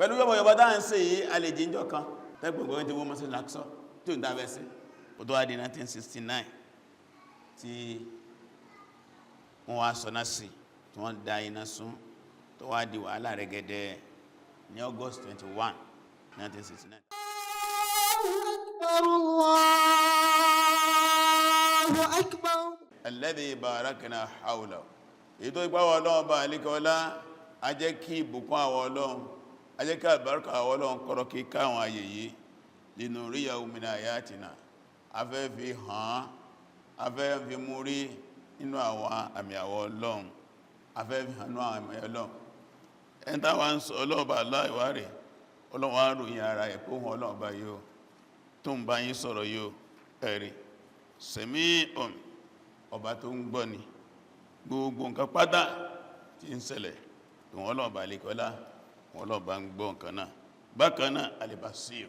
Pẹ̀lú yọ́bọ̀yọ́bọ̀ dáa ń ṣe yìí, a lè jíjọ kan tẹ́gbẹ̀gbẹ̀ tí wọ́n Masjid al-Aqsa tí ó ń dábẹ́ sí. Ó tó wá di 1969 tí wọ́n wá sọ́nà sí, tí wọ́n dá iná sún, tó wá di wàhálà rẹ̀gẹ̀dẹ̀ ní August 21, 1969. أكبر، الله أكبر. Alladhi barakna hawlahu, èyí tó ipá wọ Ọlọ́run bá alékọ́lá, a jẹ́ kí ìbùkún àwọ Ọlọ́run, a jẹ́ kí àbárkà àwọ Ọlọ́run kọ́rọ̀ kí káwọn ayè yìí, linuriyahu min ayatina, a fẹ́ fi hàn, a fẹ́ fi mú rí nínú àwọn àmì àwọ Ọlọ́run, a fẹ́ fi hàn nínú àwọn àmì Ọlọ́run. Ẹn táwà ń sọ Ọlọ́run bá aláìwárẹ̀, Ọlọ́run wá ròyìn ara ẹ̀ pé òun Ọlọ́run bá yóò tó ń bá yín sọ̀rọ̀ yóò ẹ̀rí sami'un, ọba tó ń gbọ́ ni gbogbo nǹkan pátá tí ń ṣẹlẹ̀. Ìwọ̀n ọlọ́ọ̀bá alékọ́lá, wọn ọlọ́ọ̀bá ń gbọ́ nǹkan náà. Bákan náà, al-basir,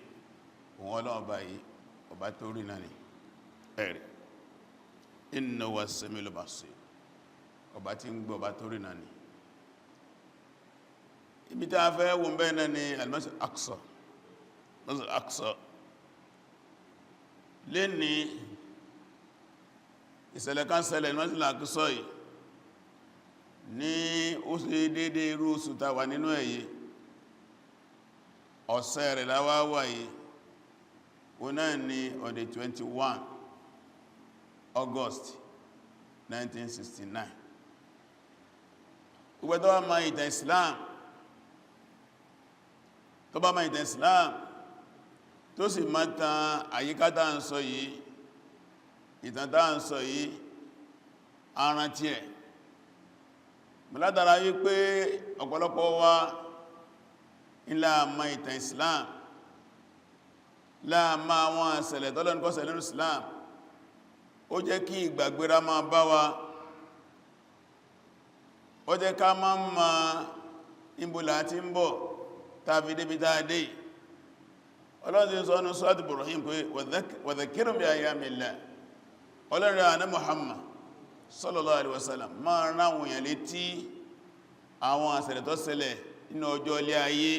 wọn ọlọ́ọ̀bá yìí, ọba tó rí náà ni. Ẹ̀rí innahu was-sami'ul basir, ọba tí ń gbọ́, ọba tó rí náà ni. Ibi tí a fẹ́ wọ́n bẹ́ẹ̀ náà ni al-Masjid al-Aqsa. Masjid al-Aqsa lè ní ìṣẹ̀lẹ̀ kan ṣẹlẹ̀ ní Masjid al-Aqsa yìí ní ó sì dédé irú oṣù tá wà nínú èyí, ọ̀sẹ̀ rẹ̀ láwá wà yìí. Ó náà ní on the 21 August 1969. Gbogbo tó bá ma ìtàn Islam, tó bá ma ìtàn Islam, tó sì má tàn àyíká tá ń sọ yìí, ìtàn tá ń sọ yìí, arántí ẹ̀ mọ̀látara wípé ọ̀pọ̀lọpọ̀ wa ilá ma ìtàn Islam, láàmà àwọn àṣẹlẹ̀ tọ́lọ́nù nínú Islam, ó jẹ́ kí ìgbàgbéra máa bá wa, ó jẹ́ ká máa ma ìbòlà tí ń bọ̀ tàbí débi tàbí. Ọlọ́run ti sọ ọ́nà Surat Ibrahim pé wa dhakkirhum bi ayyamillah. Ọlọ́run àná Muhammad sallallahu alaihi wasallam, máa ráwọn èèyàn létí àwọn àṣẹlẹ̀ tó ṣẹlẹ̀ nínú ọjọ́ ilé ayé.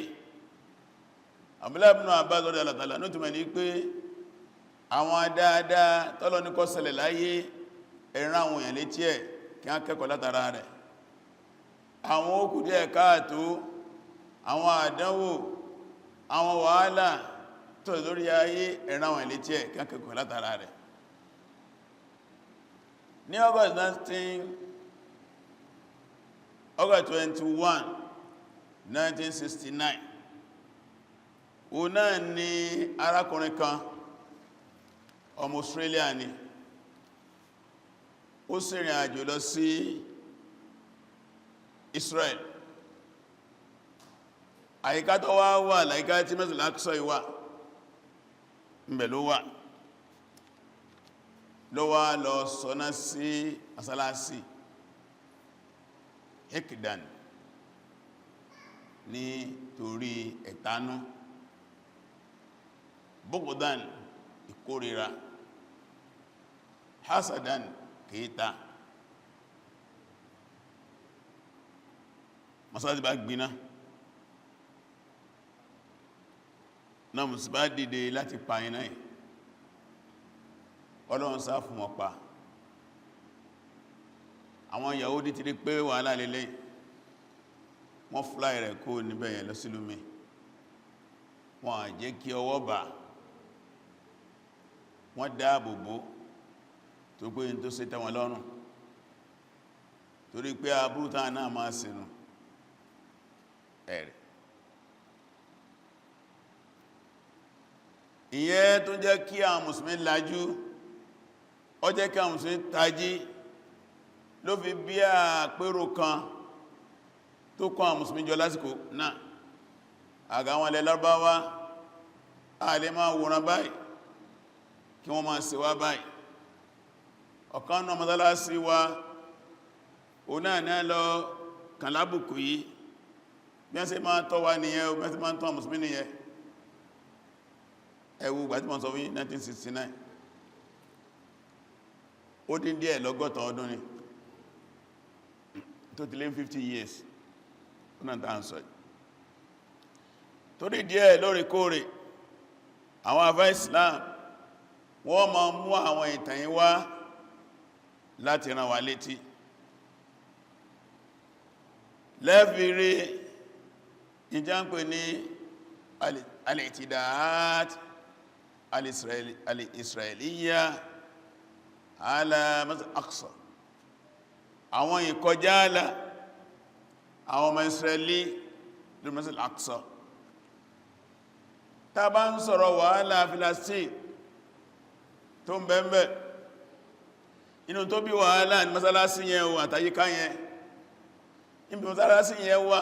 Abdullah ibn Abbas radiyallahu ta'ala ní túnmọ̀ ní pé àwọn dáadáa tọ́lọ ní kó ṣẹlẹ̀ láyé, ẹ̀rán àwọn èèyàn létí ẹ̀ kí wọ́n kẹ́kọ̀ọ́ látara rẹ̀. Àwọn ó kù díẹ̀ káàtó, àwọn àdánwò, àwọn wàhálà tó lórí ayé, ẹ̀rán àwọn èèyàn létí ẹ̀ kí wọ́n kẹ́kọ̀ọ́ látara rẹ̀. Ní August 19, August 21, 1969, òun náà ni arákùnrin kan, ọmọ Australia ni, ó sì rìn àjò lọ sí Israel. Àyíká tó wá wà láìká tí Masjid al-Aqsa ìwà ǹbẹ̀ ló wà, ló wá lọ sọ́nà sí masalasi hekdan ní torí ẹ̀tánú, bughdan, ìkórira, hasadan, kìíta. Masalasi bá gbiná náà, musu bá dìde láti pa iná yìí. Ọlọ́run sá fún wọn pa. Àwọn Yahudi ti rí pé wàhálà lélẹ̀, wọ́n fly rẹ̀ kó níbẹ̀ yẹn lọ sílùmí, wọ́n á jẹ́ kí ọwọ́ bà wọ́n, dáàbòbò tó pé ní tó ṣe tẹ́wọn lọ́rùn, torí pé aburú táwọn náà máa sínú ẹ̀rẹ̀. Ìyẹn tó jẹ́ kí àwọn mùsùlùmí lajú, ó jẹ́ kí àwọn mùsùlùmí tají, ló fi bí àpérò kan tó kọ́ àwọn mùsùlùmí jọ lásìkò náà. Àga àwọn ilẹ̀ Lárúbáwá, a lè máa wòrán báyìí kí wọ́n máa ṣe wá báyìí. Ọ̀kan náà mọ́sálásí wa, o náà náà lọ kàn lábùkù yìí. Bí wọ́n ṣe máa tọ́ wa nìyẹn, bí wọ́n ṣe máa tọ́ mùsùlùmí nìyẹn. Ẹ wo ìgbà tí wọ́n sọ fún 1969, ó dín díẹ̀ lọ́gọ́ta ọdún ni, tó ti lé 50 years. Ó náà tàà ń sọ. Torí díẹ̀, lóòrèkóòrè àwọn àfá Islam wọ́n máa mú àwọn ìtàn yìí wá láti rán wa létí. Lẹ́fìrí ìjá ń pè ní al-i'tidaat al-Isra'iliyya ala Masjid Aqsa, àwọn ìkọjáàlà àwọn ọmọ Israeli lórí Masjid Aqsa. Tá bá ń sọ̀rọ̀ wàhálà Filastin tó ń bẹ̀m̀bẹ̀, inú tó bí wàhálà ní mọ́sálásí yẹn o àtàyíká yẹn, níbi mọ́sálásí yẹn wà,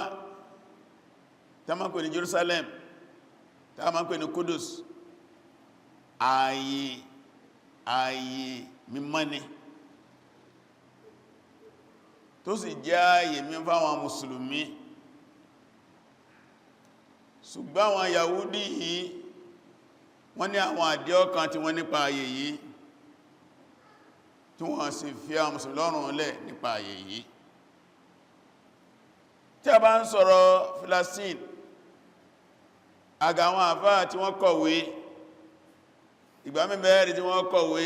tá máa ń pè ní Jerusalem, tá máa ń pè ní Kudus, ààyè mímọ́ ni, tó sì jẹ́ ààyè mímọ́ fáwọn mùsùlùmí. Ṣùgbọ́n àwọn Yahudi yìí, wọ́n ní àwọn àdíọ́kan tí wọ́n nípa ààyè yìí, tí wọ́n sì fi àwọn mùsùlùmí lọ́rùn lẹ̀ nípa ààyè yìí. Tí a bá ń sọ̀rọ̀ Filastin, àga àwọn àfáà tí wọ́n kọ̀wé, ìgbà mẹ́bẹ̀ẹ́rẹ̀ tí wọ́n kọ̀wé,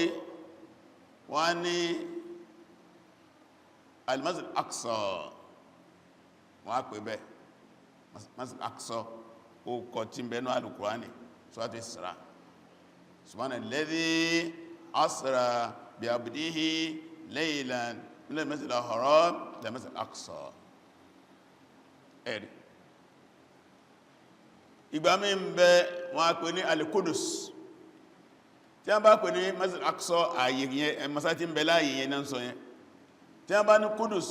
wọ́n ní al-Masjid Aqsa, wọ́n á pè bẹ́ Masjid Aqsa, ó kọ tí ń bẹnu Al-Qur'ani, Suratu Isra: "Subhana alladhi asra bi abdihi laylan min al-Masjid al-Haram ila al-Masjid al-Aqsa." Ẹ̀rì ìgbà mí ń bẹ, wọ́n á pè ní al-Qudus. Tí a bá pè ní Masjid al-Aqsa, ààyè yẹn, masá tí ń bẹ láàyè yẹn náà sọ yẹn. Tí a bá ní Qudus,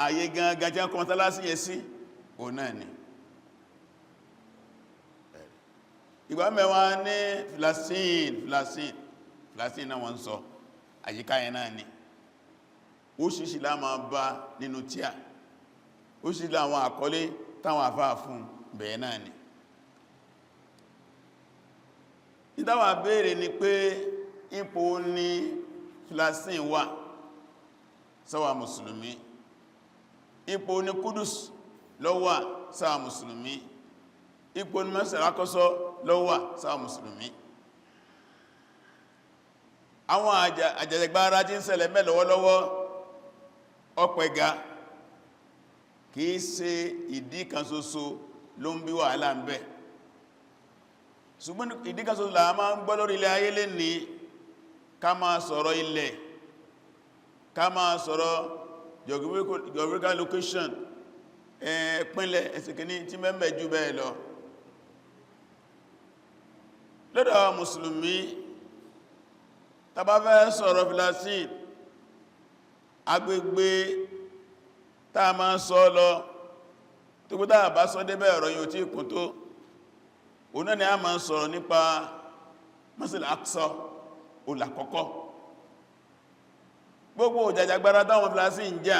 ààyè gangan tí a kọ́ mọ́sálásí yẹn sí, o náà ni. Ìgbà mẹ́wàá ní Filastin, Filastin, Filastin náà wọ́n sọ, àyíká yẹn náà ni. Ó ṣíṣì láàmà bá nínú tíà, ó ṣíṣì láwọn àkọlé táwọn àfáà fún bẹ̀ẹ̀ náà ni. Ìdáwà béèrè ni pé, ipò ní Filastin wà sáwà mùsùlùmí? Ipò ní Kudus ló wà sáwà mùsùlùmí? Ipò ní Masjid al-Aqsa ló wà sáwà mùsùlùmí? Àwọn àjàjàgbára tí ń ṣẹlẹ̀ mẹ́ lọ́wọ́lọ́wọ́ ọpẹga, kìí ṣe ìdí kan ṣoṣo ló ń bí wàhálà ń bẹ. Ṣùgbọ́n ìdí kan ṣoṣo là máa ń gbọ́ lórí ilẹ̀ ayé lè ní ká máa sọ̀rọ̀ ilẹ̀, ká máa sọ̀rọ̀ geographical location, ẹ̀pínlẹ̀ ẹ̀sìnkìní tí mẹ́mẹ́ jù bẹ́ẹ̀ lọ. Lọ́dọ̀ àwọn mùsùlùmí, tá bá fẹ́ sọ̀rọ̀ Filastin, agbègbè tá a máa sọ lọ tó kú, táà bá sọ débẹ̀, ọ̀rọ̀ yóò tí kún tó. Òun náà ni a máa sọ̀rọ̀ nípa Masjid al-Aqsa olàkọ́kọ́. Gbogbo òjàjàgbára táwọn Filastin ń jà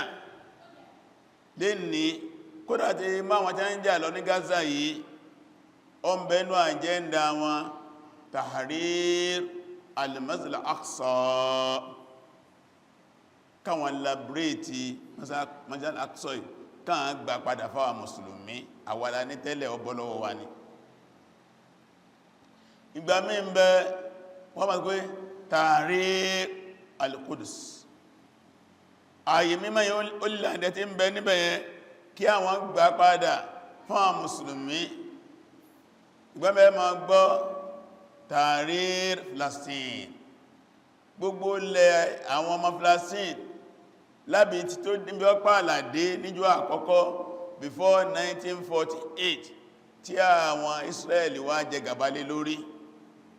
lè ní, kódà tí máa wọn tẹ́ ń jà lọ ní Gaza yìí, ọ ń bẹnu agenda wọn, tahrir al-Masjid al-Aqsa, káwọn liberate Masjid al-Aqsa yìí, káwọn gbà padà fáwọn mùsùlùmí. Àwàlá ní tẹ́lẹ̀, ọbọ́lọ́wọ́ wa ni. Ìgbà mí ń bẹ, wọ́n máa pé tahrir al-Qudus, ààyè mímọ́ yìí, ó làndẹ̀ tí ń bẹ níbẹ̀ yẹn, kí àwọn gbà padà fún àwọn mùsùlùmí. Ìgbà mẹ́ ma gbọ́ tahrir Filastin, gbogbo ilẹ̀ àwọn ọmọ Filastin lábí tí tó níbi ọpá àlàdé níjọ́ àkọ́kọ́, before 1948 tí àwọn Israeli wá jẹ gàba lé lórí.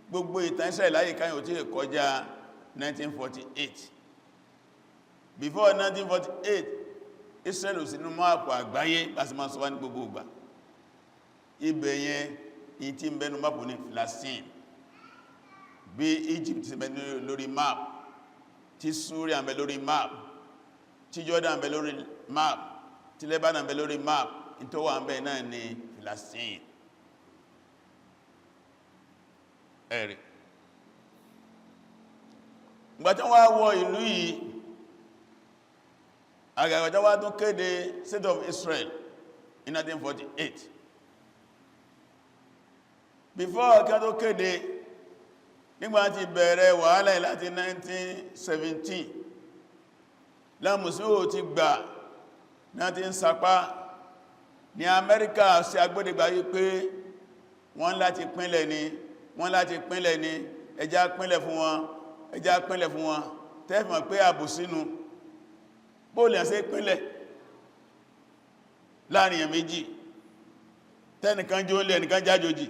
Gbogbo ìtàn Israeli láyé káyàn tí kọjá 1948. Before 1948, Israel ò sí nínú map àgbáyé. Bá sì máa sọ wá ní gbogbo ìgbà, ibẹ̀ yẹn ní tí ń bẹnu map ní Filastin, bí Egypt ti bẹ lórí map, tí Syria ń bẹ lórí map, tí Jordan ń bẹ lórí map, tí Lebanon ń bẹ lórí map, tó wà ń bẹ náà ní Filastin. Ẹ̀rì ìgbà tí wọ́n wọ ìlú yìí, àgbàgbàjá wá tún kéde State of Israel in 1948. Before kí a tó kéde, nígbà tí bẹ̀rẹ̀ wàhálà láti 1917, lámùsùn ò ti gbà náà ti ń sapá ní Amẹ́ríkà sí agbódegbà wípé wọ́n láti pínlẹ̀ ni, wọ́n láti pínlẹ̀ ni, ẹjá pínlẹ̀ fún wọn, ẹjá pínlẹ̀ fún wọn. Tẹ́fìmọ̀ pé àbòsínú bóòlì àṣẹ pínlẹ̀ láàrin èèyàn méjì, tẹ́nìkan jó lé ẹnìkan jájòjì,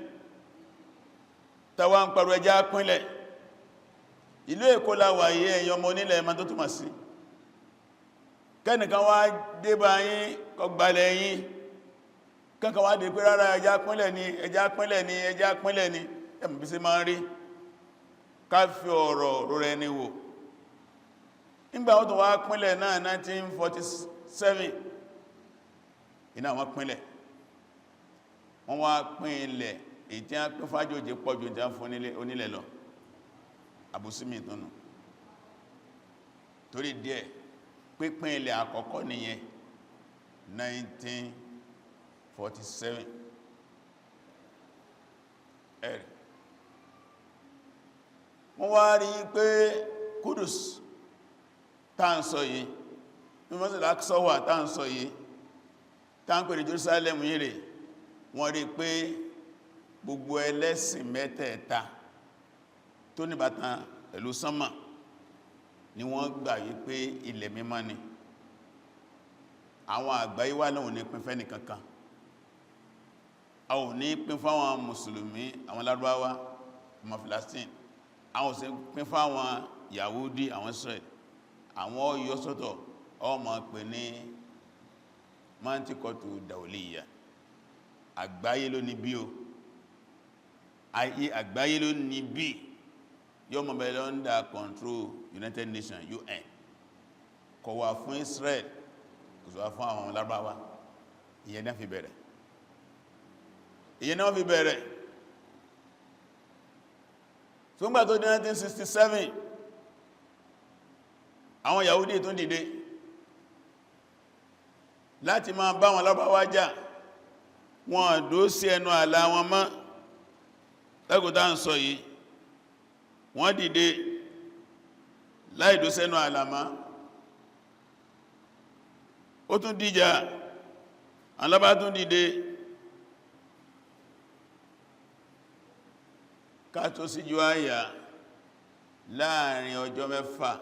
tàwa ń pẹ̀rù ẹjá pínlẹ̀. Ìlú Èkó la wà yí, ẹ̀yin ọmọ onílẹ̀ ẹmọ tó túnmọ̀ sí kẹ́nìkan wá débà yín kọgbàlẹ̀ yín, kankan wá dé pé rárá, ẹjá pínlẹ̀ ni, ẹjá pínlẹ̀ ni, ẹjá pínlẹ̀ ni. Ẹmọ̀ bí sí máa ń rí ká fi ọ̀rọ̀ rọrẹ ni wò. Nígbà wọ́n tó wá pínlẹ̀ náà 1947, iná wọ́n pínlẹ̀, wọ́n wá pín ilẹ̀ èyí tí a pín fájòjì pọ̀jù tí a fún onílẹ̀ lọ. Àbòsímì ìtùnù torí díẹ̀ pínpín ilẹ̀ àkọ́kọ́ nìyẹn 1947. Ẹ̀rì wọ́n wá rí pé Kudus tá ń sọ yìí, ní mọ́sílá sọ́wà tá ń sọ yìí, tá ń pè ní Jerusalem yìí rẹ̀, wọ́n rí pé gbogbo ẹlẹ́sìn mẹ́tẹ̀ẹ̀ta tó níbàtàn pẹ̀lú sánmà ni wọ́n gbà yí pé ilẹ̀ mímọ́ ni. Àwọn àgbáyé wà náà ò ní pín fẹ́ni kankan, a ò ní pín fáwọn mùsùlùmí, àwọn Lárúbáwá, ọmọ Filistin, àwọn ò sì pín fáwọn Yahudi, àwọn Israel. Àwọn yọ sọ́tọ̀, ọmọ pè ní mantikọtù dàwòlíyà. Àgbáyé ló ní bí o, ayé àgbáyé ló ní bí, yóò mọ̀ bẹ̀rẹ̀ under control United Nations, UN. Kò wà fún Israel, kò sì wà fún àwọn Lárúbáwá. Ìyẹn náà fi bẹ̀rẹ̀, ìyẹn náà fi bẹ̀rẹ̀. Tó ń gbà tó di 1967, àwọn Yahudi tún dìde láti máa bá wọn Lárúbáwá jà. Wọn dó sí ẹnu àlà wọn mọ́ lẹ́kùtà ń sọ yìí, wọ́n dìde láìdó sẹ́nu àlà mọ́. Ó tún dìjà, alábá tún dìde ká tó síjú àyà. Láàrin ọjọ́ 6,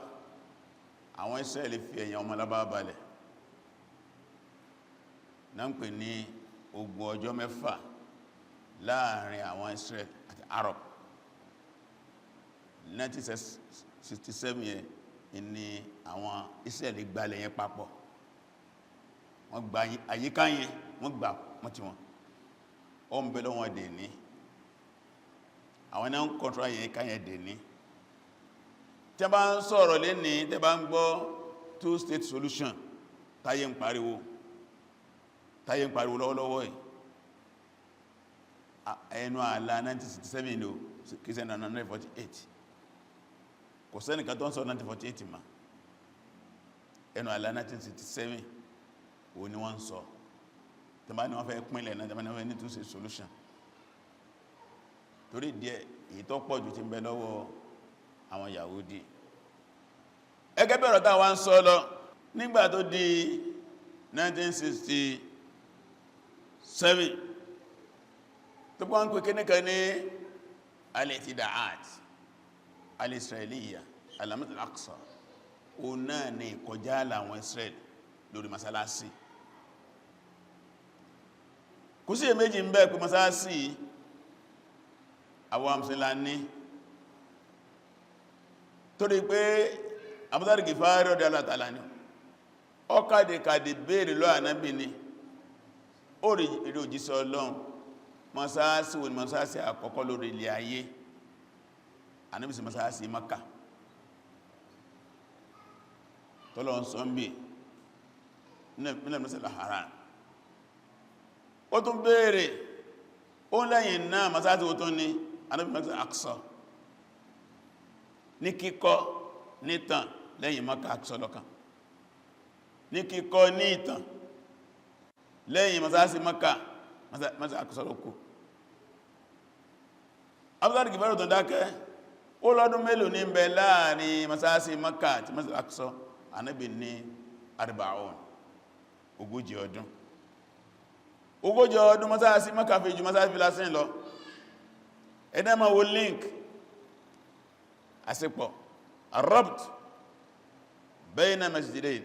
àwọn Ísírẹ́lì fi ẹ̀yàn ọmọ lábá balẹ̀ náà ń pè ní ogun ọjọ́ 6 láàrin àwọn Israel àti Arab. 1967 yẹn ni àwọn Israel gbalẹ̀ yẹn papọ̀, wọ́n gba àyíká yẹn, wọ́n gbà wọ́n tí wọ́n ó ń bẹ lọ́wọ́ dè ní àwọn náà ń kọ́ntrá àyíká yẹn dè ní. Tí a bá ń sọ̀rọ̀ lé ní, tí a bá ń gbọ́ two state solution táyé ń pariwo, táyé ń pariwo lọ́wọ́lọ́wọ́ yìí, ẹnu ààlà 1967 ló kìí ṣe 1948. Kò sẹ́nìkan tó ń sọ 1948 ma, ẹnu ààlà 1967 o ni wọ́n ń sọ. Tí bá ní wọ́n fẹ́ pínlẹ̀ náà, tí bá ní wọ́n fẹ́ ní two state solution, torí díẹ̀ èyí tó pọ̀ jù ti ń bẹ lọ́wọ́ àwọn Yahudi. Ẹgẹ́ bẹ̀rọ̀ tá wá ń sọ lọ, nígbà tó di 1967, tó pọ́n pè kíníkan ní al-i'tida'at al-Isra'iliyya ala Masjid al-Aqsa, o náà ní ìkọjá àwọn Israel lórí masalasi. Kò sí èméjì ń bẹ pé masalasi àwọn amsìnlá ní, torí pé Abu Dharr Ghifari radiyallahu ta'ala anhu ó kàdìkàdì béèrè lọ́ Ànábì ni, ó rí òjíṣẹ́ Ọlọ́run, masalasi wo ni masalasi àkọ́kọ́ lórí ilẹ̀ ayé? Ànábì sí masalasi Mákà tọ́lọ̀ ń sọ ń bí nílẹ̀ masala haram. Ó tún béèrè, ó lẹ́yìn náà masalasi wo tún ní? Ànábì masala Aqsa ní kíkọ́ nítàn lẹ́yìn Mákà, Aqsa lọ́kàn ní kíkọ́ ní ìtàn lẹ́yìn masalasi Mákà, masala Aqsa lọ́kù. Abúzárì Gìfárì tó dákẹ́, ó lọ́dún mélòó ní bẹ láàrin masáàsì Mákà àti Masjid Aqsa? Ànábì ní arba'un, 40 ọdún. 40 ọdún masáàsì Mákà fi ju masáàsì Filastin lọ. Ẹ̀dá ma wo link àsìpọ̀ arrabt bayna masjidain,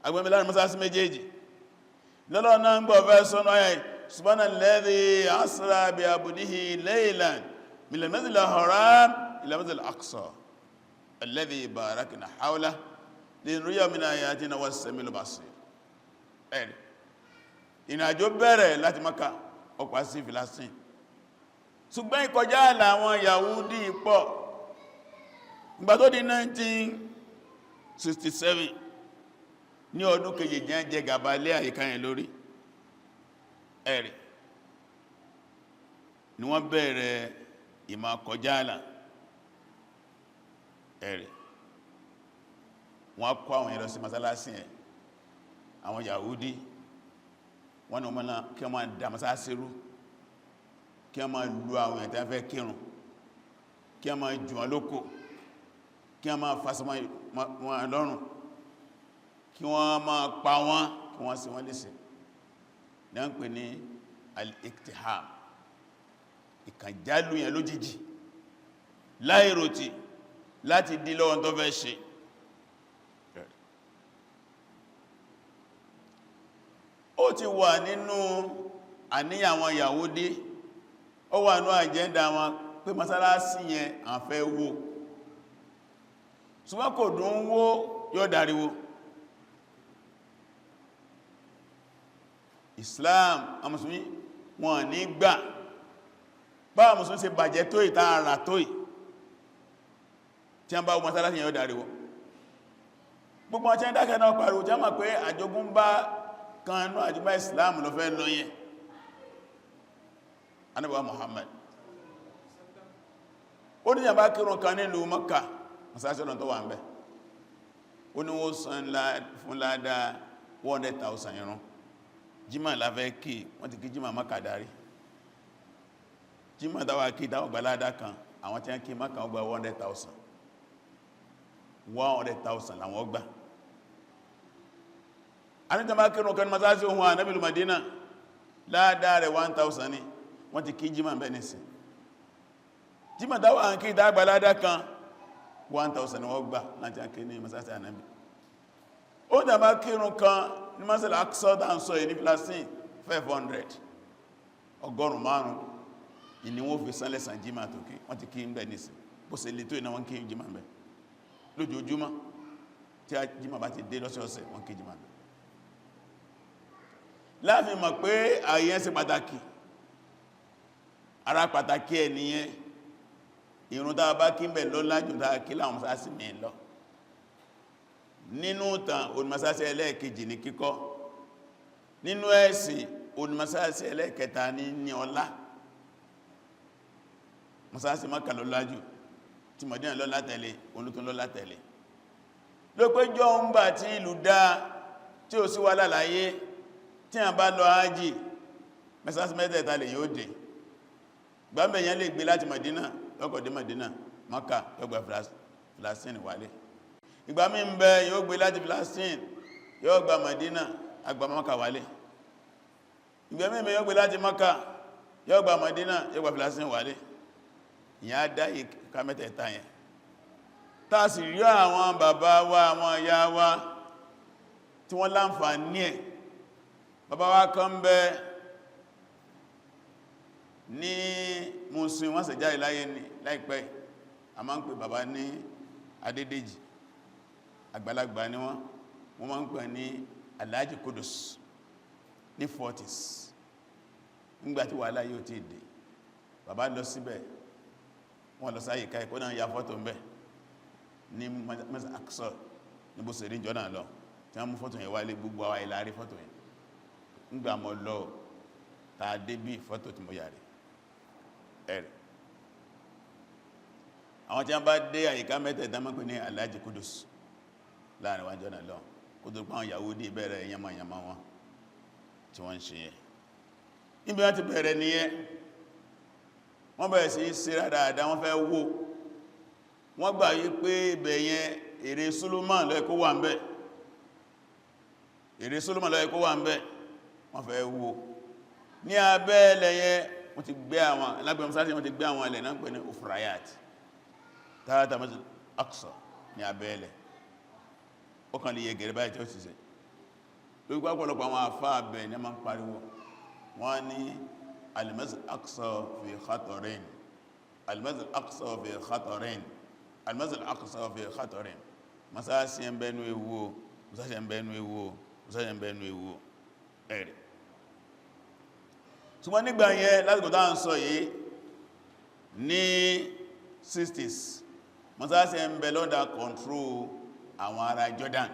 agbẹ́mí láàrin masáàsì méjèèjì. Lọ́lọ́ náà ń gbọ́ fẹ́ sọ́nà ayẹ́ subhanalladhi asra bi abdihi laylan min al-masjidil haram ila masjidil aqsa alladhi barakna hawlahu linuriyahu min ayatina was-sami'ul basir. Ẹ̀rì ìrìnàjò bẹ̀rẹ̀ láti Mákà ọ̀pá sí Filastin, ṣùgbọ́n ìkọjá àlà àwọn Yahudi pọ̀. Ìgbà tó di 1967, ní ọdún kejì jẹ́ jẹ gàba lé àyíká yẹn lórí, ẹ̀rì ni wọ́n bẹ̀rẹ̀ ìmọ̀ kọjá àlà. Ẹ̀rì wọ́n kó àwọn èèyàn lọ sí masalasi ẹ̀, àwọn Yahudi wọ́n ni wọ́n náà kí wọ́n máa dà masalasi rú, kí wọ́n máa lu àwọn èèyàn tí wọ́n fẹ́ kírun, kí wọ́n máa jù wọn lóko, kí wọ́n máa fásọ wọn lọ́rùn, kí wọ́n máa pa wọ́n, kí wọ́n ṣe wọ́n léṣe. Ní wọ́n ń pè ní al-iktiham, ìkànjálù yẹn lójijì láìròtì láti dí lọ́wọ́ tó fẹ́ ṣe. Ó ti wà nínú àníyàn àwọn Yahudi, ó wà ní àjẹ́ndà wọn pé masalasi yẹn à ń fẹ́ wó, ṣùgbọ́n kò dùn wó, yóò dáríwó. Islam, àwọn Mùsùlùmí wọn ní gbà. Báwọn Mùsùlùmí ṣe bàjẹ́ tó ìta ara tó ì tí a ń bá wọ́n masalasi yẹn yóò dáríwó. Gbogbo ọ̀tí ń dákẹ́ náà pariwo, tí a mọ̀ pé àjogúnbá kan ní àjogúnbá Islam ló fẹ́ lọ yẹn. Ànábì wa Muhammad ó ní ìjàmbá kírun kan nílùú Mọ́kà, masalasi ọ̀nà tó wà ń bẹ̀, ó ní wọ́n san fún ládá 100,000 irun. Jímà láfẹ́ kí, wọ́n ti kí jímà Mọ́kà darí. Jímà dáwà kí dáwà gbà ládá kan, àwọn tí wọ́n kí Mọ́kà wọ́n gba 100,000, 100,000 làwọn gbà. Àníjàmbá kírun kan ní masalasi ohun Ànábì ìlú Madina, ládá rẹ̀ 1,000 ni, wọ́n ti kí jímà bẹ́ẹ̀ nísìn. Jímà dáwà kí dágbà ládá kan 1,000 ni wọ́n gbà láti àkí ní masalasi Ànábì. Ó jàmbá kírun kan ní masalasi Aqsa dáńsọ ní Filastin, 500, 500 ìní wọ́n fi sánlẹ̀sàn jímà tó kí, wọ́n ti kí ń bẹ̀ nísìn. Bó ṣe lè tó ìná wọ́n kí jímà ń bẹ̀ lójoojúmọ́, tí a jímà bá ti dé lọ́sọ̀ọ̀sẹ̀ wọ́n kí jímà bẹ̀. Láàfin mọ̀ pé ààyè ṣe pàtàkì, ara pàtàkì ẹ̀ nìyẹn. Ìrun tá a bá kí ń bẹ̀ lọ́lá jù tá a kí láwọn mọ́sálásí mi lọ. Nínú ìtàn onímọ́sálásí ẹlẹ́ẹ̀kejì ní kíkọ́, nínú ẹ̀sìn onímọ́sálásí ẹlẹ́ẹ̀kẹta ní ọlá. Mọ́sálásí Mákà lọ́lá jù, tí Mọ̀dínà lọ́lá tẹ̀lé, olótún lọ́lá tẹ̀lé. Ló pé jọ ń gbà tí ìlú dá tí ó sí wà láláyé, tí a bá lọ ájì mọ́sálásí mẹ́tẹ̀ẹ̀ta lè yóò dé. Gbámbẹ̀yàn lè gbé láti Mọ̀dínà lọ́kọ̀ dé Mọ̀dínà, Mákà yóò gba Filastin wálé. Ìgbà mí ń bẹ yóò gbé láti Filastin yóò gba Mọ̀dínà àgbà Mákà wálé. Ìgbà mí ń bẹ yóò gbé láti Mákà yóò gba Mọ̀dínà yóò gba Filastin wálé. Ìyẹn á dá ìka mẹ́tẹ̀ẹ̀ta yẹn. Tá sì rí àwọn bàbá wa, àwọn ìyá wa tí wọ́n láǹfààní ẹ̀. Bàbá wa kan bẹ ní Mùsùlùmí, wọ́n sì jáde láyé ní láìpẹ́. A máa ń pè bàbá ní Adédèjì, àgbàlagbà ni wọ́n, wọ́n máa ń pè ní Alhaji Kudus ní 40s. Nígbàtí wàhálà yóò ti dé, bàbá lọ síbẹ̀, wọ́n lọ sáyè káì kó náà ya fọ́tò ń bẹ̀ ní Masjid Aqsa ní bó ṣe rí jọ náà lọ, tí wọ́n mú fọ́tò yẹn wálé, gbogbo àwa ìlàrí fọ́tò yẹn. Nígbà mọ́ lọ ta dé bí fọ́tò tí mo yà rí ẹ̀rẹ̀. Àwọn tí wọ́n bá dé àyíká mẹ́tẹ̀ẹ̀ta máa ń pè ní Alhaji Kudus láàrin wájọ́ náà lọ, kó tó pàwọn Yahudi bẹ̀rẹ̀ yamayama wọn tí wọ́n ń ṣe yẹn. Níbi wọ́n ti bẹ̀rẹ̀ nìyẹn. Wọ́n bẹ̀rẹ̀ sí sí rádáadáa, wọ́n fẹ́ wó. Wọ́n gbà yí pé ibẹ̀ yẹn, ère Solomon ló yẹ kó wà ńbẹ̀, ère Solomon ló yẹ kó wà ńbẹ̀. Wọ́n fẹ́ wó. Ní abẹ́ ilẹ̀ yẹn, wọ́n ti gbé àwọn alágbẹ̀mọ́sáṣí, wọ́n ti gbé àwọn ilẹ̀ náà pè ní Ufrayat tààtà Masjid Aqsa ní abẹ́ ilẹ̀. Ó kàn lè yẹ gẹ̀rẹ̀ báyìí tí ó sì sẹ́ lórí pàpọ̀lọpọ̀. Àwọn àfáà bẹ̀ ní a máa ń pariwo, wọ́n ní al-Masjid Aqsa fi khatarin, al-Masjid Aqsa fi khatarin, al-Masjid Aqsa fi khatarin. Masáàsì ń bẹnu ewu o, masáàsì ń bẹnu ewu o, masáàsì ń bẹnu ewu o. Ẹ̀rẹ̀ ṣùgbọ́n nígbà yẹn, lásìkò tá ń sọ yìí ní 60s, masáàsì ń bẹ lọ́dà control àwọn ará Jordan.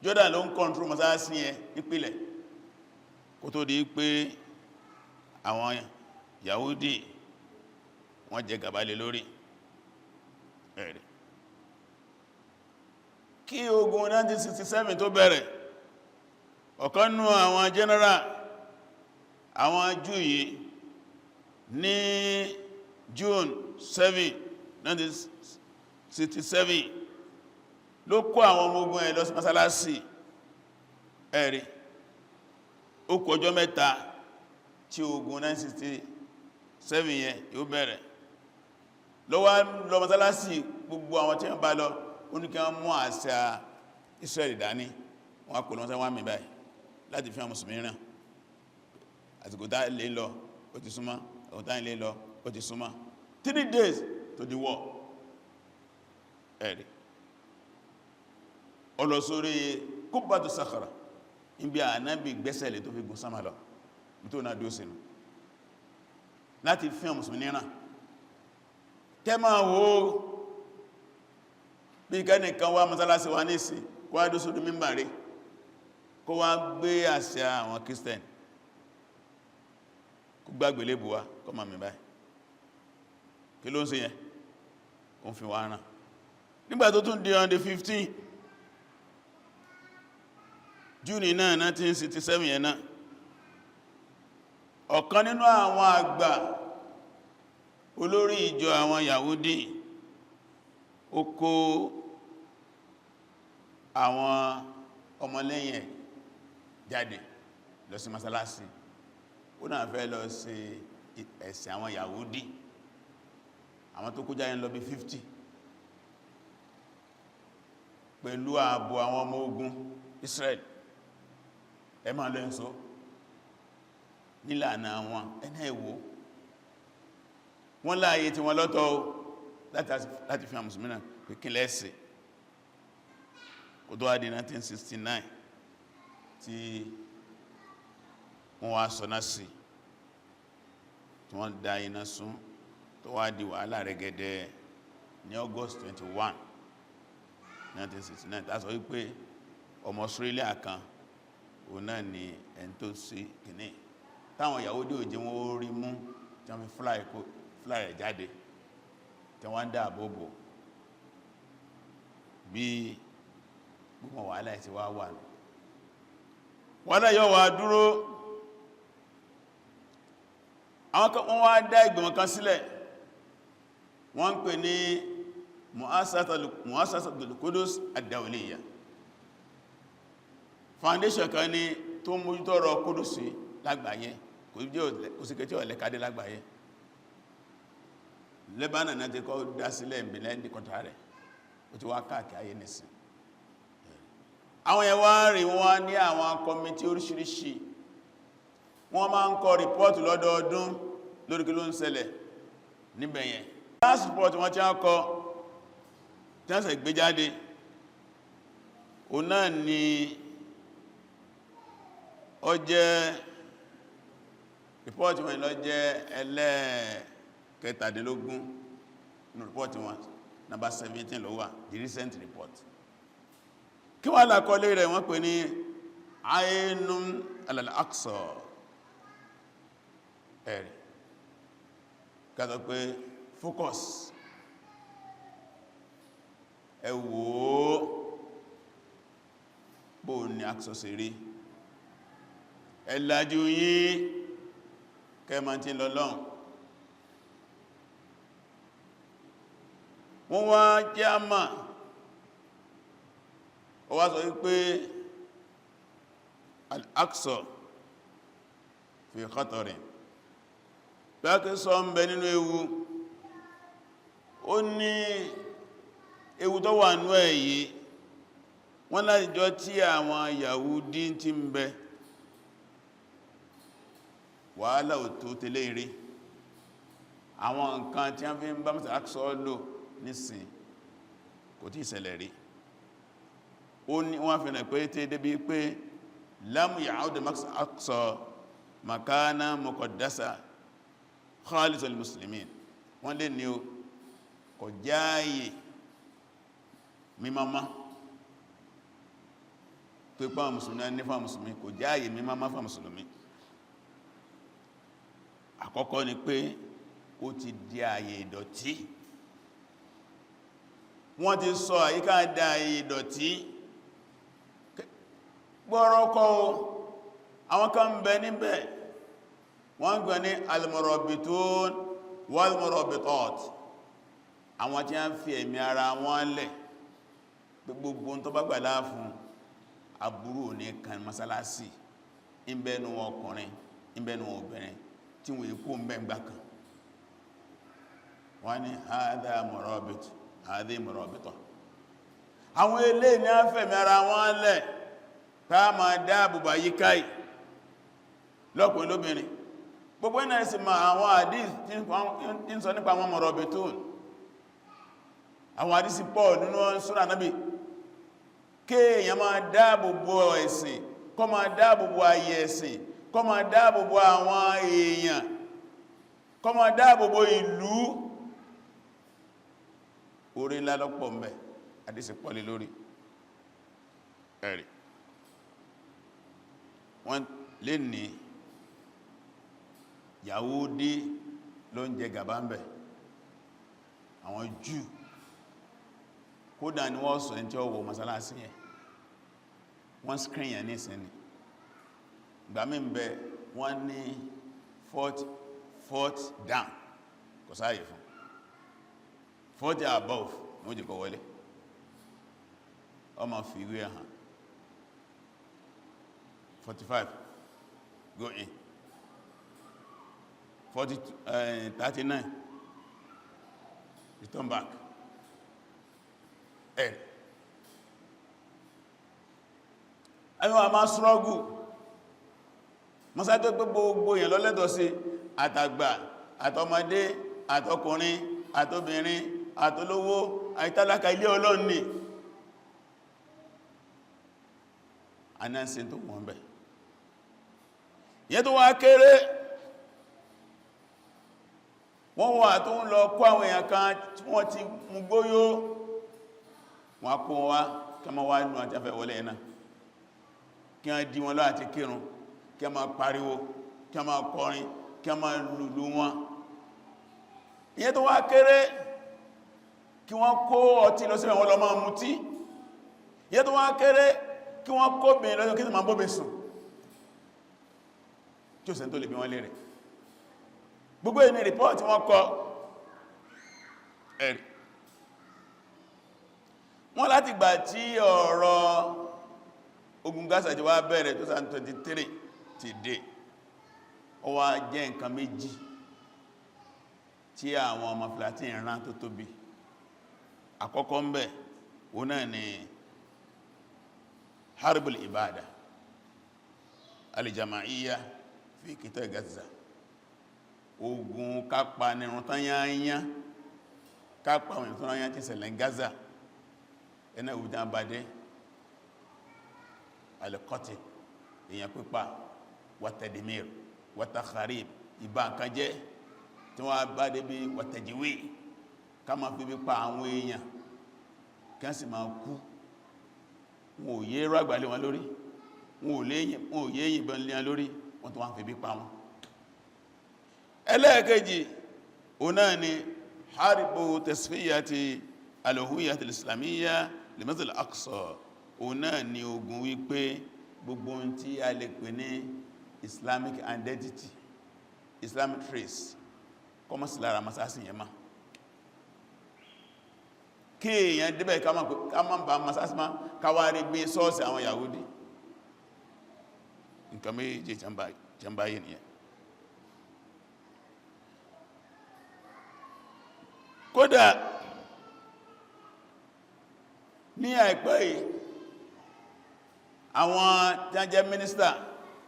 Jordan ló ń control masáàsì yẹn nípìlẹ̀, kó tó di pé àwọn Yahudi wọ́n jẹ gàba lé lórí. Ẹ̀rẹ̀ kí ogun 1967 tó bẹ̀rẹ̀, ọ̀kan nú àwọn general àwọn Júù yìí, ní June 7, 1967, ló kó àwọn ọmọ ogun ẹ̀ lọ sí mọ́sálásí. Ẹ̀rí, ó kù ọjọ́ 3 tí ogun 1967 yẹn yóò bẹ̀rẹ̀, ló wá lọ mọ́sálásí. Gbogbo àwọn tí wọ́n bá lọ, ó ní kí wọ́n mú àsíá Israẹli dání. Wọ́n kò lọ mọ́sálásí, wọ́n mì báyìí láti fi àwọn mùsùlùmí ràn. Àsìkò tá lè lọ, ó ti súnmọ́. Àsìkò tá lè lọ, ó ti súnmọ́. 3 days to the war. Ẹ̀rí, ó lọ sórí Kúbbàtù Sakhra, ibi Ànábì gbẹ́sẹ̀lẹ̀ tó fi gùn sámà lọ, tó náà dó sínú láti fi àwọn mùsùlùmí ràn. Kẹ máa wo bí kẹ́nìkan wá mọ́sálásí wa ní ìsìn, kó wá dó sórí mímbàrí, kó wá gbé àsíá àwọn Christian, kó gbàgbé lébùwá, kó máa mi báyìí. Kí ló ń ṣe yẹn? Ó ń fi wá ràn. Nígbà tó tún di on the 15 June náà, 1967 yẹn náà, ọ̀kan nínú àwọn àgbà olórí ìjọ àwọn Yahudi, ó kó àwọn ọmọlẹ́yìn ẹ̀ jáde lọ sí masalasi. Ó náà fẹ́ lọ sí ẹ̀sìn àwọn Yahudi. Àwọn tó kó jáde lọ bí 50, pẹ̀lú ààbò àwọn ọmọ ogun Israel. Ẹ máa lọ ẹ̀sọ́ nílànà àwọn ẹ̀nà ẹ̀wò wọ́n láàyè tí wọ́n lọ́tọ̀ láti fi àwọn mùsùlùmí náà pé kí lẹ́ẹ̀sì. Kò tó wá di 1969 tí wọ́n wá sọ náà sí, tí wọ́n dá iná sún, tó wá di wàhálà rẹ̀gẹ̀dẹ̀ ní August 21, 1969, tá sọ wípé ọmọ Australia kan, òun náà ni ẹni tó sí kìíní táwọn Yahudi ò jẹ́ wọ́n ó rí mú, tí wọ́n fi fly rẹ̀ jáde, tí wọ́n ń dáàbò bò. Bí gbogbo wàhálà ti wá wà ní wàhálà yóò wà dúró. Àwọn kan, wọ́n wá dá ìgbìmọ̀ kan sílẹ̀, wọ́n ń pè ní Muassasatul Qudus ad-Dawliya. Foundation kan ní tó ń mójútó ọ̀rọ̀ Kúdùsì lágbàáyé. Kò sí kẹtí ọ̀lẹ́kadé lágbàáyé. Lebanon náà ti kọ́ dá sílẹ̀, ìbílẹ̀ ní kọta rẹ̀, ó ti wá káàkiri ayé nìsìn. Àwọn yẹn wá rí, wọ́n ní àwọn committee oríṣiríṣi. Wọ́n máa ń kọ report lọ́dọọdún lórí kí ló ń ṣẹlẹ̀ níbẹ̀ yẹn. Last report wọ́n tí wọ́n kọ, tí wọ́n sì gbé jáde, òun náà ni ó jẹ́ report wọn ló jẹ́ ẹlẹ́ẹ̀kẹtàdínlógún nínú report wọn. Number 17 ló wà, the recent report. Kí wọ́n lákọlé rẹ̀? Wọ́n pè ní Ainun alal-Aqsa. Ẹ̀rì kàtọ̀ pé focus, ẹ wò ó, bó ní Aqsa ṣe rí. Ẹ lajú yín kẹma tí lọ́lọ́n. Wọ́n wá jẹ́ àmà, ó wá sọ wípé Al-Aqsa fi khatarin, bákí sọ ń bẹ nínú ewu. Ó ní ewu tó wà nú ẹ̀ yìí, wọ́n láti jọ tí àwọn Yahudi ti ń bẹ, wàhálà ò tó tẹ́lẹ̀ rí. Àwọn nǹkan tí a fi ń bá Masjid Al-Aqsa lò nísìn kò tí ìṣẹ̀lẹ̀ rí. Ó ní wọ́n fi rẹ̀ pé tí débi pé lam ya'ud Masjid Al-Aqsa makana muqaddasa khalis al-muslimin, wọ́n lè ní o kò jáàyè mímọ́má tó ipá mùsùlùmí ní fún mùsùlùmí, kò jáàyè mímọ́má fún mùsùlùmí. Àkọ́kọ́ ni pé ó ti di ààyè ìdọ̀tí. Wọ́n ti sọ àyíká dá ààyè ìdọ̀tí gbọ́rọ́kọ́. Àwọn kan ń bẹ níbẹ̀, wọ́n gbẹ̀ ní al-murabitun wal-murabitat, àwọn tí a ń fi ẹ̀mí ara wọn lẹ̀ gbogbo tó bá gbàlá fún aburú ní kan masalasi, ìbẹ̀nu ọkùnrin, ìbẹ̀nu obìnrin tí wọ́n ikú ń bẹ́ ń gbà kan. Wọ́n ní hadha murabit, hadhi murabita. Àwọn ilé ní a fẹ̀mí ara wọn lẹ̀ ká ma dáàbòbò yíkáì lọ́kùnrin lóbìnrin. Gbogbo iná ìsì ma àwọn hadith tí ń sọ nípa àwọn murabitun, àwọn hadith pọ̀ nínú súnà Nábì, kéèyàn máa dáàbòbò ẹ̀sìn, kó máa dáàbòbò ayé ẹ̀sìn, kó máa dáàbòbò àwọn èèyàn, kó máa dáàbòbò ìlú. Orí ńlá lọ́pọ̀ mẹ́, hadith pọ̀ lé lórí ẹ̀rì. Wọ́n lè ní Yahudi ló ń jẹ gàbá ń bẹ̀, àwọn Júù kódà ni wọ́n sọ ẹni tí ó wọ masalasi yẹn, wọ́n screen yẹn ní ìsinmi. Ìgbà mí ń bẹ wọ́n ní 40 down, kò sáàyè fún 40 above ní ó jẹ́ kó wọlé. Ọmọ fi ìwé hàn, 45 go in, 40, 39 return back. Ẹ̀ ayọ́ a máa struggle mọ́sá tó pé gbogbo èèyàn lọ́lẹ́tọ̀ sí, àtàgbà àtọmọdé àtọkùnrin àtobìnrin àtolówó àìtálákà, ilé Ọlọ́run ni. Anáṣẹ́ tó wọ́n bẹ̀ yẹ́ tó wá kéré, wọ́n wà tó ń lọ kó àwọn èèyàn kan tí wọ́n ti mú gbóyó, wọ́n kó wá kí wọ́n wá nù àti afẹ́ wọlé ẹ̀nà, kí wọ́n dí wọn lọ àti kírun, kí wọ́n máa pariwo, kí wọ́n máa kọrin, kí wọ́n máa lùlù wọn. Ìyẹn tó wá kéré, kí wọ́n kó ọtí lọ síbẹ̀, wọ́n lọ máa mutí. Ìyẹn tó wá kéré, kí wọ́n kó bìnrin lọ́jọ́ kí wọ́n máa bóbi sùn, tí ó sẹ́ tó lè bí wọ́n lérè. Gbogbo ẹni rìpọ́ọ̀tí wọ́n kọ ẹ̀rì wọ́n láti gbà tí ọ̀rọ̀ ogun Gaza ti wá bẹ̀rẹ̀ 2023 ti dé, ó wá jẹ́ nǹkan méjì tí àwọn ọmọ Filistin rán tó tóbi. Àkọ́kọ́ ń bẹ̀, òun náà ni harbul ibada aljama'iyya fi kita Gaza, ogun kápa nírun tán yányá, kápa àwọn ìtàn yányá tí ṣẹlẹ̀ Gaza. Ẹ̀nà ìwùdán bá dé alìkọ́tì, èyàn pípa, wàtẹ̀dìmír, wàtàkàríb, ìbá nǹkan jẹ́, tí wọ́n bá dé bí wàtẹ̀jìwé, ká máa fi bí pa àwọn èèyàn kí wọ́n sì máa kú. Wọn ò yé rọ́gbà lé wọn lórí, wọn ò yé yìnbọn lé wọn lórí, wọ́n tó wọ́n fi bí pa wọn. Ẹlẹ́ẹ̀kejì, òun náà ni haribu tasfiyati al-huwiyyati al-islamiyya li Masjid al-Aqsa. Òun náà ni ogun wípé gbogbo ohun tí a lè pè ní Islamic identity, Islamic trace, kọmọ̀ sí lára masásí yẹn má. Kí èèyàn débẹ̀ ká má bá masásímá káwárí bí sọ́ọ̀sì àwọn Yahudi. Nǹkan méjì jàmbáyé nìyẹn. Kódà ní àìpẹ́ yìí, àwọn tí a jẹ́ mínísítà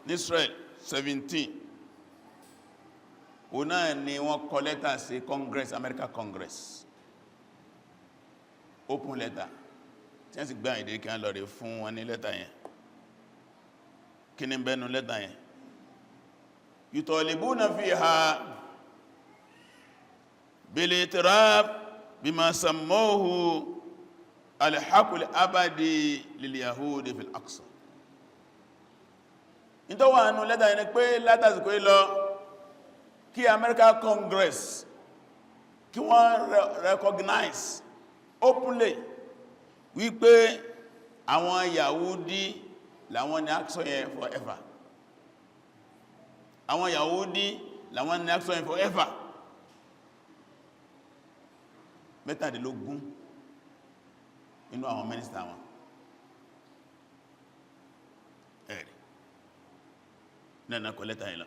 ní Israel 17, òun náà ni wọ́n kọ lẹ́tà sí Congress, America Congress, open letter, tí wọ́n sì gbá ìdí kí wọ́n lọ rí fún wọn ní lẹ́tà yẹn. Kí ní bẹ́nu lẹ́tà yẹn? Yutalibuna fiha bil-i'tiraf bima sammuhu al-haqqul abadi lil-yahudi fil Aqsa. Ní tó wà nínú lẹ́tà yẹn ni pé látàsìkò lọ, kí America Congress kí wọ́n recognize openly wípé àwọn Yahudi làwọn ní Aqsa yẹn forever, àwọn Yahudi làwọn ní Aqsa yẹn forever. 17 inú àwọn mínísítà wọn, ẹ̀rì náà kọ lẹ́tà ìlọ.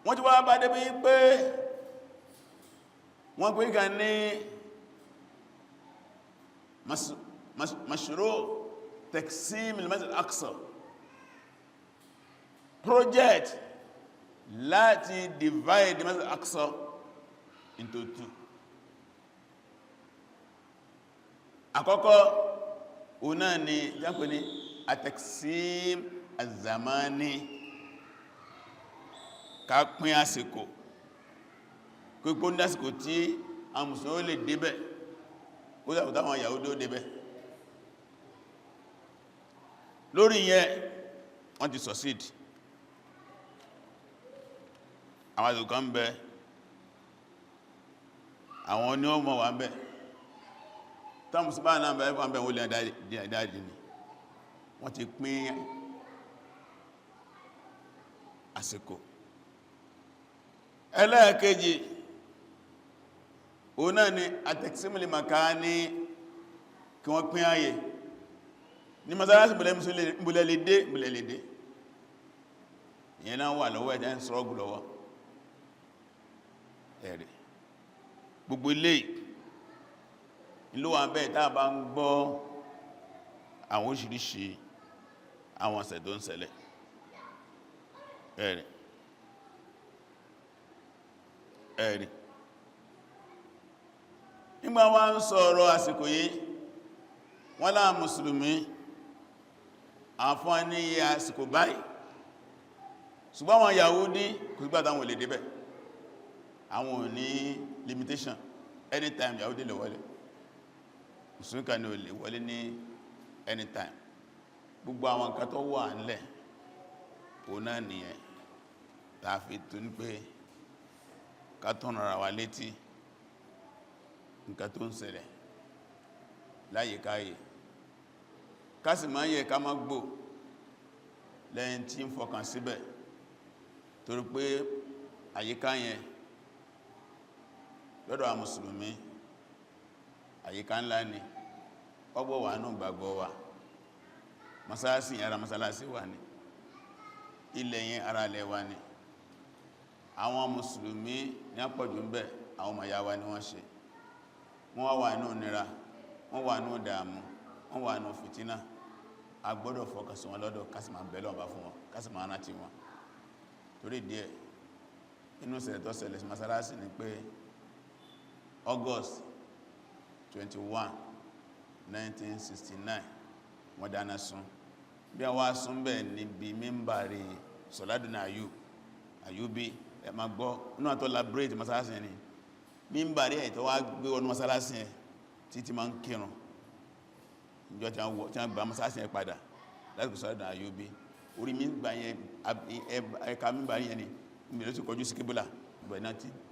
Wọ́n ti wá bá débi pé wọ́n pín kan ní mashru taqsim al-Masjid al-Aqsa project, láti divide the Masjid al-Aqsa into two. Àkọ́kọ́, òun náà ni jápẹ́ ní at-taqsim az-zamani, ká pín àsìkò pípó ní àsìkò tí àwọn Mùsùlùmí lè débẹ̀, ó sàkò táwọn Yahudi ó débẹ̀. Lórí yẹn, wọ́n ti succeed. Àwọn àsìkò kan bẹ, àwọn ní ó mọ̀ wà ń bẹ, táwọn Mùsùlùmí náà bẹ wà ń bẹ, wọ́n lè dáadì ni. Wọ́n ti pín àsìkò. Ẹlẹ́ẹ̀kejì, òun náà ni at-taqsimul makani, kí wọ́n pín ààyè ní masalasi, mbùlẹ̀ lè dé, mbùlẹ̀ lè dé. Ìyẹn náà wà lọ́wọ́, ẹ̀jẹ́ ń sọ́rọ̀gù lọ́wọ́. Ẹ̀rẹ̀ gbogbo ilé ìlú wà bẹ́ẹ̀. Tá bá ń gbọ́ àwọn oríṣiríṣi àwọn ọ̀sẹ̀ tó ń ṣẹlẹ̀, ẹ̀rẹ̀ ẹ̀rì, nígbà wá ń sọ̀rọ̀ àsìkò yìí, wọ́n láà mùsùlùmí àfún ní iye àsìkò báyìí, ṣùgbọ́n àwọn Yahudi, kò sígbà táwọn lè débẹ̀, àwọn ò ní limitation. Anytime Yahudi lè wọlé, mùsùlùmí kan ní ò lè wọlé ní anytime. Gbogbo àwọn nǹkan tó wà nílẹ̀, òun náà nìyẹn tàà fi tó ní pé ká tún ra wa létí nǹkan tó ń ṣẹlẹ̀ láyìíkáyè, ká sì máa yẹ ká má gbò lẹ́yìn tí ń fọkàn síbẹ̀, torí pé àyíká yẹn lọ́dọ̀ àwọn mùsùlùmí, àyíká ńlá ni. Ọgbọ̀ wà ní gbàgbọ́ wa. Masalasi yẹn, ara masalasi wà ní. Ilẹ̀ yẹn, ara ilẹ̀ wa ni. Àwọn mùsùlùmí ní àpọ̀jù ń bẹ, àwọn ọmọ ìyá wa ni wọ́n ṣe. Wọ́n wà ní ònira, wọ́n wà ní ìdààmú, wọ́n wà ní fìtínà. A gbọ́dọ̀ fọkàn sí wọn lọ́dọ̀, ká sì máa bẹ̀ Ọlọ́run bá fún wọn, ká sì máa rántí wọn. Torí díẹ̀, inú ìṣẹ̀lẹ̀ tó ṣẹlẹ̀ sí masalasi ni pé August 21, 1969, wọ́n dáná sun. Bí a wá sún bẹ̀ níbi mímbàrí Sọ̀ládùn Ayúbí, ẹ ma gbọ́ inú àtọ́ labrate masalasi ni mímbàrí ẹ̀ tó wá gbé wọnú masalasi ẹ̀ títí ma ń kírun. Ìjọ tí wọ́n gba masalasi ẹ̀ padà láti Sọ̀ládùn Ayúbí, orí mímbà yẹn, ẹ̀ka mímbàrí yẹn ni ìbẹ̀rẹ̀ tó kọjú sí kíbùlà, ìbẹ̀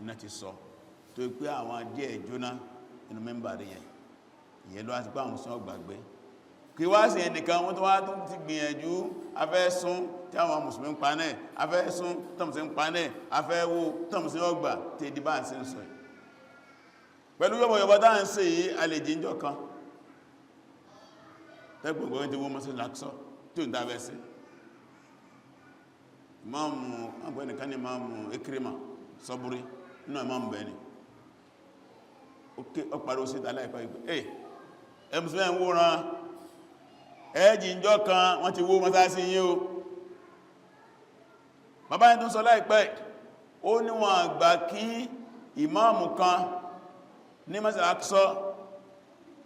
iná ti sọ tó pé àwọn díẹ̀ jóná inú mímbàrí yẹn. Ìyẹn ló àti pé àwọn sọ gbàgbé kí wá sí ẹnìkan. Wọ́n tó wá tó ti gbìyànjú afẹ́ sún tí àwọn mùsùlùmí ń pa náà, afẹ́ sún tọ́mùsí ń pa náà, afẹ́ wó tọ́mùsí ọgbà tí èdè bá ń sí ń sọ. Pẹ̀lú yọ́bọ̀yọ́bọ̀ tá ń ṣe yìí, a lè jíjọ kan tẹ́gbọ̀gbọ̀ tí wọ́n mọ́sí láksọ́ tí ó ń dábẹ́ sí. Imáàmù àgbẹ̀nìkan ní Imáàmù Ikrima Saburi nínú Imáàmù bẹ̀ni ó pariwo sí ìtàlá ìpá ìpé ẹ̀ ẹmùsùlẹ̀ ń wòran, ẹ̀ẹ́jì ìjọ kan wọ́n ti wó mọ́sálásí yín o. Bàbá yẹn tó sọ láìpẹ́, ó ní wọ́n àgbà kí ìmáàmù kan ní Masjid Al-Aqsa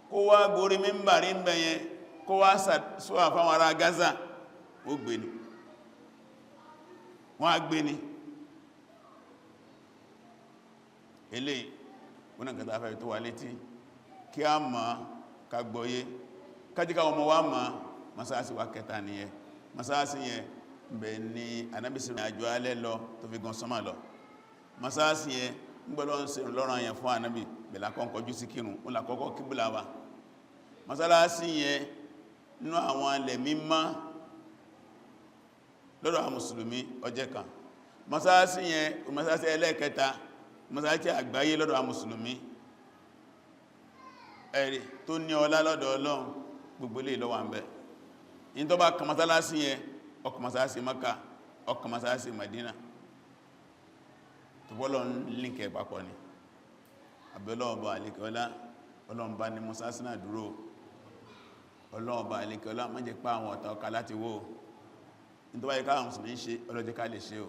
kó wá gorí mímbàrí ń bẹ̀yẹn, kó wá sọ́wà fáwọn ará Gaza. Ó gbé ni, wọ́n á gbé ni. Eléyìí wọ́n náà kẹta afẹ́ tó wà létí kí a mọ̀, ká gbọ́yé, kájíká ọmọ wa mọ̀. Masáàsì wa kẹta nìyẹn. Masáàsì yẹn bẹ̀ ni Ànábì sí àjò alẹ́ lọ tó fi gan sánmà lọ. Masáàsì yẹn ń gbọ́lọ́ ń ṣe lọ́rọ̀ yẹn fún Ànábì bẹ̀lá kọ́kọ́jú sí kírun, ó làkọ́kọ́ kíbùlà wa. Masáàsì yẹn nínú àwọn alẹ̀ mímọ́ lọ́dọ̀ àwọn mùsùlùmí ọjẹ́ kan. Masáàsì yẹn, masáàsì ẹlẹ́ẹ̀kẹta, masáàsì àgbáyé lọ́dọ̀ àwọn mùsùlùmí, ẹ̀rí tó ní ọlá lọ́dọ̀ Ọlọ́run. Gbogbo ilé ló wà ń bẹ. In tó bá kan masáàsì yẹn, ọkọ̀ masáàsì Maka, ọkọ̀ masáàsì Madina, tó bọ́lọ̀ ń línkẹ̀ papọ̀ ni. Àbẹ́lọ́ọ̀bọ̀ àlekọ́lá, Ọlọ́run ní masáàsì náà dúró. Ọlọ́ọ̀bọ̀ àlekọ́lá, má jẹ́ pé àwọn ọ̀tá ọkà láti wó ní tó bá yẹ káwọn mùsùlùmí ṣe, ọlọ́jẹ́ ká lè ṣe o.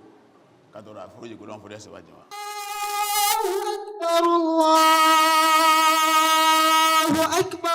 Kátọrọ àforíjì kó lọ́n fọ́dẹ́ síwájú wa. أكبر، الله أكبر.